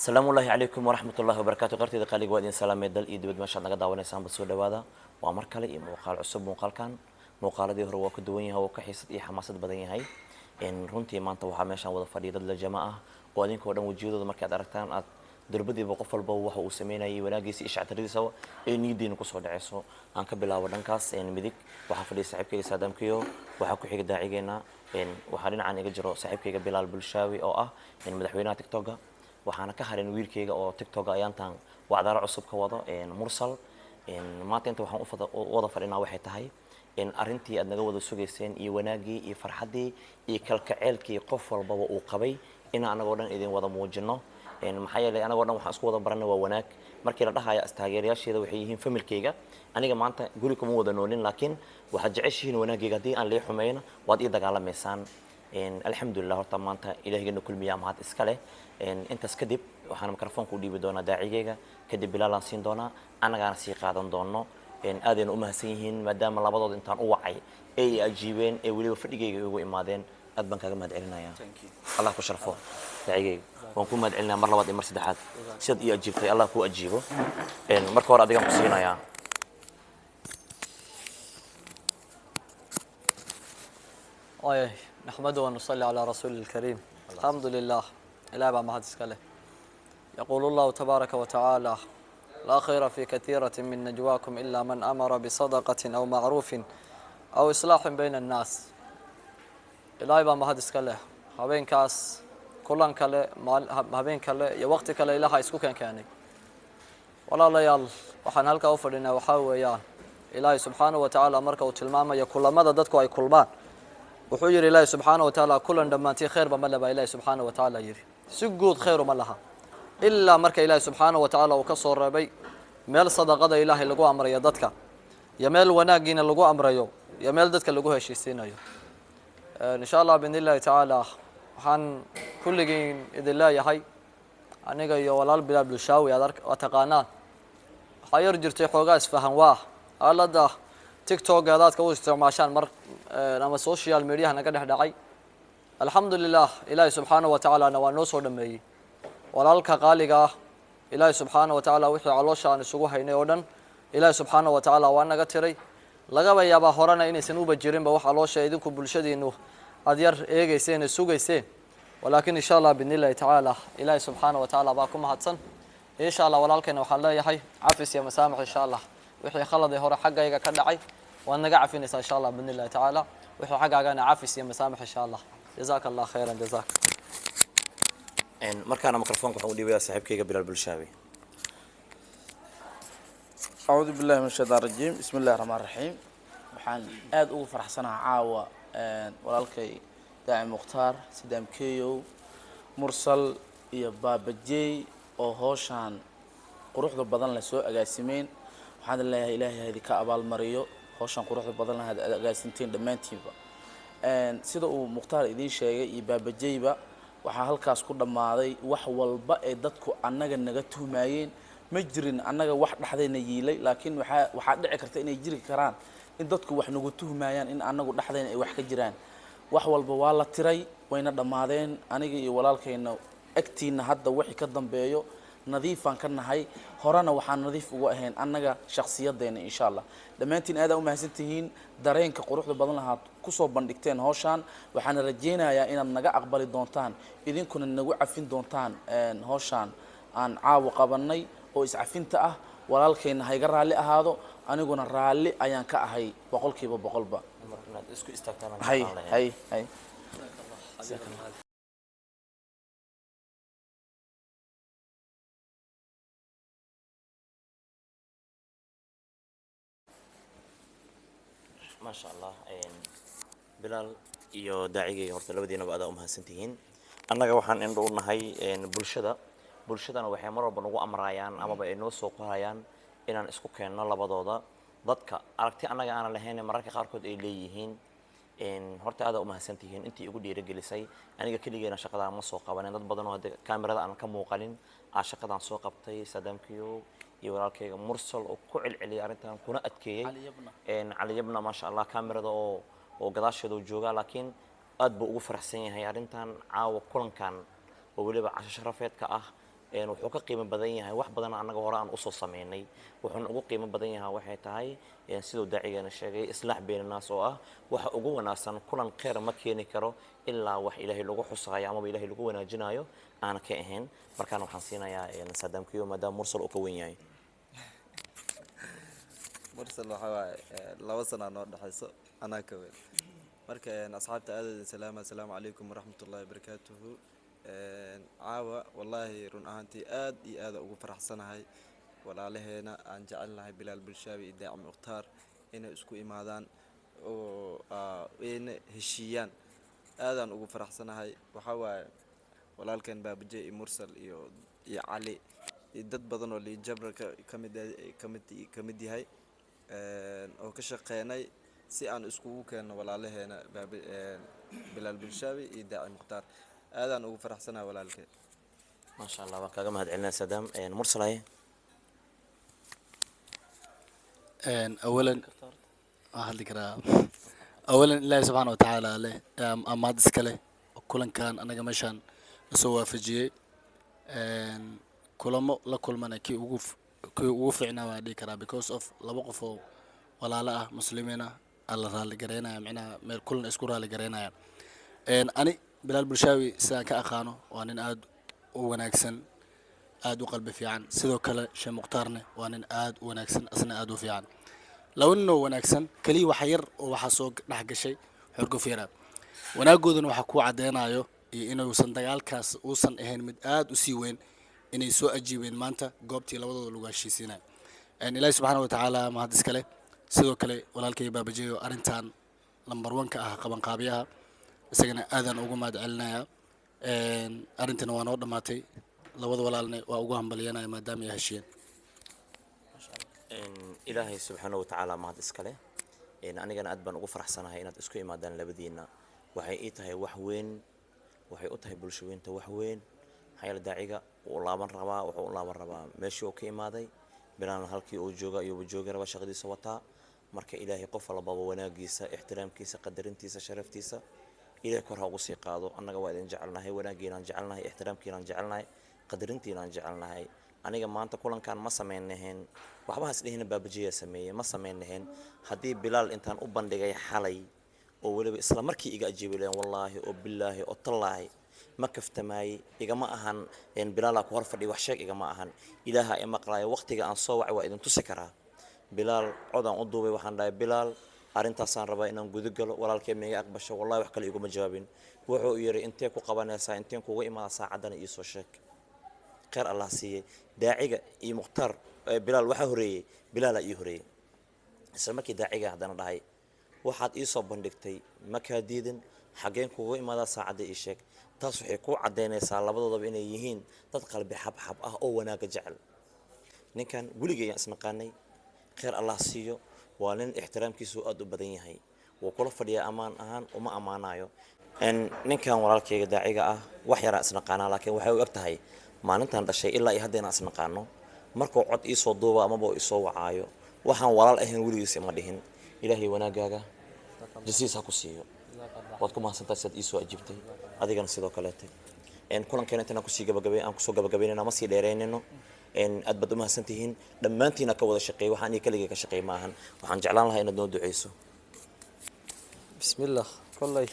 Asalaamu ullaahi calaykum waraxmat ullahi wabarakaatu. Qartida qaaliga, waa idin salaamay dal iyo dibad meeshaad naga daawanaysaan. Ba soo dhawaada, waa mar kale iyo muuqaal cusub. Muuqaalkan muuqaaladii hore waa ka duwan yahay oo ka xiisad iyo xamaasad badan yahay. Runtii maanta waxaa meeshaan wada fadhiya dad la jama ah oo adinkoo dhan wejiyadooda markaad aragtaan aad durbadiiba qof walba waxa uu sameynayay wanaagiisa iyo shactiradiisa ee niyadiina kusoo dhaceyso. Aan ka bilaabo dhankaas midig, waxaa fadhiya saaxiibkayga Saadaamkiyo, waxaa ku xiga daacigeena, waxaa dhinacan iga jiro saaxiibkayga Bilaal Bulshaawi oo ah madaxweynaha TikToka, waxaana ka harin wiilkayga oo TikToka ayaantan wacdaaro cusub ka wado, Mursal. Maanta inta waxaan u wada fadhinaa waxay tahay in arrintii aad naga wada sugayseen iyo wanaaggii iyo farxaddii iyo kalkaceelkii qof walbaba uu qabay in anagoo dhan idin wada muujino. Maxaa yeelay anagoo dhan waxaan isku wada baranay waa wanaag. Markii la dhahayo taageerayaasheeda waxay yihiin familkayga, aniga maanta guri kuma wada noolin, laakiin waxaad jeceshihiin wanaaggayga. Haddii aan lii xumayno waad ii dagaalamaysaan. Alxamdulilah, horta maanta ilaahigana kulmiyaa mahad iska leh. Intaas kadib waxaan mikrofoonka u dhiibi doonaa daacigayga, kadib Bilaalaan siin doonaa, annagaana sii qaadan doono. Aadayna u mahadsan yihiin maadaama labadooda intaan u wacay ee i ajiibeen ee weliba fadhigayga igu imaadeen. Aad baan kaaga mahad celinayaa, Allah ku sharfo. Daacigayga, waan ku mahad celinaya mar labaad iyo mar saddexaad sidaad ii ajiibtay. Allah kuu ajiibo. Marka hore adigaan ku siinayaa. Waaya, naxmadu wanusali calaa rasuuli lkariim. Alxamdu lilah, ilaah baa mahad iska leh. Yaquulu llahu tabaaraka wa tacaala: laa khayra fi katiirati min najwaakum ila man amara bisadaqati aw macruufin aw islaaxin bayna annaas. Ilaahay baa mahad iska leh. Habeenkaas kulan kale, habeen kale iyo waqti kale Ilaaha isku keenkeenay. Walaalayaal, waxaan halkaa u fadhinaa waxaa weeyaan Ilaahay subxaanahu wa tacaala marka uu tilmaamayo kulamada dadku ay kulmaan, wuxuu yidhi Ilaahi subxaana wa tacaala: kulan dhammaantii khayrba ma le baa Ilaahi subxaana wa tacaala yidhi. Si guud khayr uma laha ilaa marka Ilaahi subxaana wa tacaala uu ka soo reebay meel sadaqada Ilaahay lagu amrayo dadka, iyo meel wanaaggiina lagu amrayo, iyo meel dadka lagu heshiisiinayo. Insha Allah biidn illahi tacaala, waxaan kulligiin idin leeyahay aniga iyo walaal Bilaal Bulshaawi aad aad taqaanaan, waxaa yar jirtay xoogaa isfahan waa aaladda TikTok aadaadka u isticmaashaan mar ama social mediaha naga dhex dhacay. Alxamdu lilah, Ilaahi subxaana wa tacaalana waa noo soo dhameeyey. Walaalka qaaliga ah, Ilaahi subxaana wa tacaala wixii caloosha aan isugu haynay oo dhan Ilaahi subxaana wa tacaala waa naga tiray. Lagaba yaabaa horena inaysan uba jirinba wax caloosha idinku bulshadiinu aada yar eegeyseen ee sugayseen, walaakin insha Allah biidn illahi tacaala Ilaahi subxaana wa tacaala baa ku mahadsan. Insha Allah walaalkayna waxaan leeyahay cafis iyo masaamax. Insha Allah wixii khaladii hore xaggayga ka dhacay waad naga cafinaysaa insha Allah biidn illahi tacaala. Wixii xaggaagana cafis iyo masaamax insha Allah. Jazaaka Allah khayran jazaak. Markaana mikrofoonka waxaan u dhiibayaa saaxiibkayga Bilaal Bulshaawi. Acuudu billahi min ashaytaan rajiim. Bismi illahi raxmaan raxiim. Waxaan aada ugu faraxsanaha caawa walaalkay Daaci Mukhtaar, Sidaam Keyow, Mursal iyo Baabajey oo hooshaan quruxda badan leh soo agaasimeen. Waxaan leeyahay Ilaahay ha idinka abaalmariyo howshaan quruxda badan leh aad agaasinteen dhammaantiinba. Sida uu Mukhtaar idiin sheegay iyo Baabajeyba, waxaa halkaas ku dhammaaday wax walba ee dadku annaga naga tuhmaayeen. Ma jirin annaga wax dhexdayna yiilay, laakiin waxaa dhici karta inay jiri karaan in dadku wax nagu tuhmayaan in annagu dhexdayna ay wax ka jiraan. Wax walba waa la tiray, wayna dhammaadeen. Aniga iyo walaalkayna agtiina hadda wixii ka dambeeyo nadiifaan ka nahay, horena waxaan nadiif uga ahayn annaga shakhsiyadeena. Insha Allah dhammaantiin aad aa u mahadsantihiin dareenka quruxda badan lahaad kusoo bandhigteen howshaan. Waxaana rajaynayaa inaad naga aqbali doontaan, idinkuna nagu cafin doontaan howshaan aan caawa qabanay oo iscafinta ah. Walaalkayna hayga raalli ahaado, aniguna raalli ayaan ka ahay 100%ba. Inaad isku istaagtaan aan hay jeclaan lahayn. Hay hay. Maasha Allah, Bilaal iyo daacigayga, horta labadiinaba adaa u mahadsantihiin. Annaga waxaan indho u nahay bulshada. Bulshadana waxay mar walba nagu amrayaan amaba ay noo soo qorayaan inaan isku keenno labadooda. Dadka aragti annaga aanan lahayn mararka qaarkood ay leeyihiin. Horta adaa u mahadsantihiin intii igu dhiirigelisay. Aniga keligeena shaqadaan ma soo qabanin, dad badan oo hadda kaamirada aan ka muuqanin aa shaqadaan soo qabtay, Saadaamkiyo iyo walaalkayga Mursal oo ku celceliyay arrintan kuna adkeeyey. Cali Yabna. Cali Yabna, maasha Allah, kaamirada oo gadaasheeda uu joogaa, laakiin aad buu ugu faraxsan yahay arrintan caawa kulankan oo weliba casho sharafeedka ah. Wuxuu ka qiimo badan yahay wax badan annaga hore aan usoo sameynay. Wuxuuna ugu qiimo badan yahay waxay tahay, siduu daacigeena sheegay, islaax bayna naas oo ah waxa ugu wanaagsan. Kulan kheyr ma keeni karo ilaa wax Ilaahay lagu xusaayo amaba Ilaahay lagu wanaajinayo aana ka ahayn. Markaan waxaan siinayaa Saddam Kiyo, maadaama Mursal uu ka weyn yahay. Mursal waxaa waaye 2 sana noo dhexayso, anaa ka weyn. Marka asxaabta aad idin salaama. Asalaamu calaykum waraxmat ullahi wabarakaatuhu. Caawa wallaahi run ahaantii aad iyo aada ugu faraxsanahay walaalaheena aan jecelnahay, Bilaal Bulshaabi iyo Daaci Mukhtaar, inay isku imaadaan oo ayna heshiiyaan. Aadaan ugu faraxsanahay. Waxaa waaye walaalkan Baabuje iyo Mursal iyo Cali iyo dad badan oo Liijabra ka mid yahay oo ka shaqeynay si aan iskugu keenno walaalaheena Bilaal Bulshaabi iyo Daaci Mukhtaar. Aadaan ugu faraxsanahay walaalkeen. Maasha Allah, waan kaaga mahad celinaya, Saddam. Mursal, haye. Awalan waan hadli karaa. Awalan Ilaahi subxaana watacaala leh amaad iska leh kulankan anaga meeshaan nasoo waafajiyey. Kulamo la kulmana kii ugu fiicnaa waan dhihi karaa, because of laba qof oo walaalo ah, muslimiin ah, aa la raali gareynaya, micnaha meel kulan isku raali gareynaya. Ani Bilaal Bulshaawi sidaan ka aqaano waa nin aad u wanaagsan, aad u qalbi fiican. Sidoo kale Sheekh Mukhtaarne waa nin aad u wanaagsan, asna aad u fiican. Laba nin oo wanaagsan keliya waxa yar oo waxaa soo dhex gashay xurguf yara. Wanaagoodana waxaa kuu caddeynayo iyo inuusan dagaalkaas uusan ahayn mid aad u sii weyn, inay soo ajiibeen maanta goobtii labadooda lagu heshiisiinayo. Ilaahi subxaana watacaala mahad iskale. Sidoo kale walaalkay Baabajeeyo, arrintan number one ka ah qabanqaabiyaha, isagana aadaan ugu mahad celinayaa. Arrintana waa noo dhammaatay. Labada walaalne waa ugu hambalyanaya maadaama ay heshiyeen. Ilaahay subxaana wa tacaala mahad iskale. Anigana aad baan ugu faraxsanahay inaad isku imaadaan labadiina. Waxay ii tahay wax weyn, waxay u tahay bulshaweynta wax weyn. Maxaa yeele daaciga wuu laaban rabaa, wuxuu u laaban rabaa meeshii uu ka imaaday. Bilaalna halkii uu jooga ayuuba joogi rabaa, shaqadiisa wataa. Marka Ilaahay qof walbaba wanaagiisa, ixtiraamkiisa, qadarintiisa, sharaftiisa Ilaahay kor ha ugu sii qaado. Annaga waa idin jecelnahay, wanaagiinaan jecelnahay, ixtiraamkiinaan jecelnahay, qadarintiinaan jecelnahay. Aniga maanta kulankan ma samayn lahayn, waxba has dhihina, Baabajiyaa sameeyey, ma samayn lahayn haddii Bilaal intaan u bandhigay xalay oo weliba isla markii iga ajiibi lahayn. Wallaahi oo bilaahi oo tallaahi, ma kaftamaayey, igama ahan. Bilaalaa ku hor fadhiya, wax sheeg igama ahan. Ilaaha i maqlaayo. Waqtiga aan soo wacay waa idin tusi karaa. Bilaal codaan u duubay, waxaan dhahay: "Bilaal, arrintaasaan rabaa inaan guda galo, walaalkay maiga aqbasho?" Wallahi wax kale iguma jawaabin. Wuxuu yidhi: "Intee ku qabanaysaa? Inteen kuga imaada? Saacaddana iisoo sheeg." Kheyr Allah siiyey daaciga iyo Mukhtaar. Bilaal waxaa horeeyey, Bilaalaa ii horeeyey. Isla markii daaciga haddana dhahay: "Waxaad ii soo bandhigtay ma kaa diidin, xaggeen kuga imaadaa? Saacadda ii sheeg." Taas waxay ku caddaynaysaa labadoodaba inay yihiin dad qalbi xabxab ah oo wanaagga jecel. Ninkan weligay ayaan isnaqaanay, kheyr Allah siiyo. Waa nin ixtiraamkiisu aad u badan yahay. Wuu kula fadhiyaa ammaan ahaan, uma ammaanayo. Ninkan walaalkayga daaciga ah wax yaraan isnaqaanaa, laakiin waxay u eg tahay maalintan dhashay ilaa iyo hadda inaan isnaqaano. Markuu cod iisoo duuba amaba uu isoo wacaayo, waxaan walaal ahayn weligiis ima dhihin. Ilaahay wanaagaaga jasiis ha ku siiyo. Waad ku mahadsantahay sidaad iisoo ajiibtay, adigana sidoo kaleete. Kulankeena intaan kusii gabagabay, aan kusoo gabagabaynayna, ma sii dheeraynayno. Aad baad u mahadsantihiin dhammaantiina ka wada shaqeey. Waxaan iyo keligay ka shaqeey ma ahan. Waxaan jeclaan lahaa inaad noo duceyso. بسم الله. كلي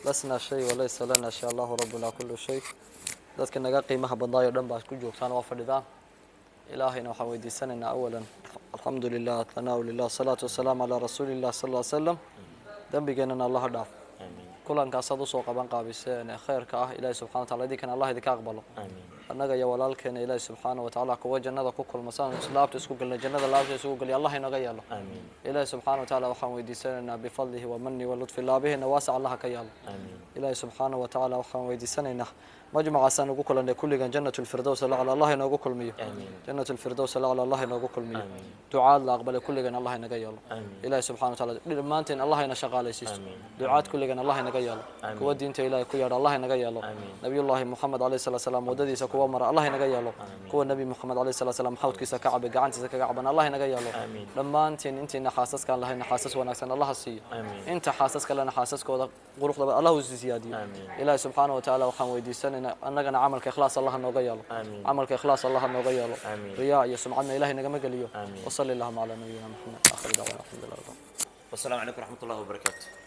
لسنا شيء وليس لنا شيء، الله ربنا كل شيء. Dadka naga qiimaha badnaayo dhan baa ku joogtaan, waa fadhidaan. Ilaahayna waxaan weydiisanaynaa awalan, alxamdu lilah, athanaa lilah, asalaatu wasalaamu calaa rasuulillah sal lla slam. Dembigeennana Allaha dhaaf. Kulankaasaad usoo qaban qaabiseen ee khayrka ah, Ilaahi subxana wa tacala idinkana Allah idinka aqbalo. Annaga iyo walaalkeena Ilaahi subxaana wa tacaala kuwa jannada ku kulma, saan laabta isku gelnay jannada laabta isugu geliya Allah inaga yeelo. Ilaahi subxaana wa tacaala waxaan weydiisanaynaa bifadlihi wa manni wa lutfi, laabihiina waasac Allaha ka yeelo. Ilaahi subxaana wa tacaala waxaan weydiisanaynaa majmacaasaan ugu kulannay kulligan jannat lfirdows alacla Allah inoogu kulmiyo. Jannat lfirdows alacla Allah inoogu kulmiyo. Ducaad la aqbalay kulligan Allah inaga yeelo. Ilaahi subxana wa tacaala dhammaanteen Allah ina shaqaalaysiisto. Ducaad kulligan Allah inaga yeelo. Kuwa diinta Ilaahay ku yeedha Allah inaga yeelo. Nabiyullaahi Muxamed alayhi salatu salaam waddadiisa kuwa mara Allah inaga yeelo. Kuwa Nebi Muxamed alayhi salatu salaam xawdkiisa ka cabay, gacantiisa kaga caban Allah inaga yeelo. Dhammaanteen intiina xaasaskaan lahayna xaasas wanaagsan Allah siiyo. Inta xaasas kalena xaasaskooda quruxdaba Allah u siyaadiyo. Ilaahi subxaana wa tacaala waxaan weydiisanaynaa. Annagana camalka ikhlaas Allaha nooga yeelo. Aamiin. Camalka ikhlaas Allaha nooga yeelo. Aamiin. Riyaa iyo sumcadna Ilahay nagama geliyo. Aamiin. Wasali allahuma calaa nabiyina Maxamed. Akhir dacwana alxamdulilah rabbil. Wasalaamu calaykum waraxmat ullahi wabarakaatu.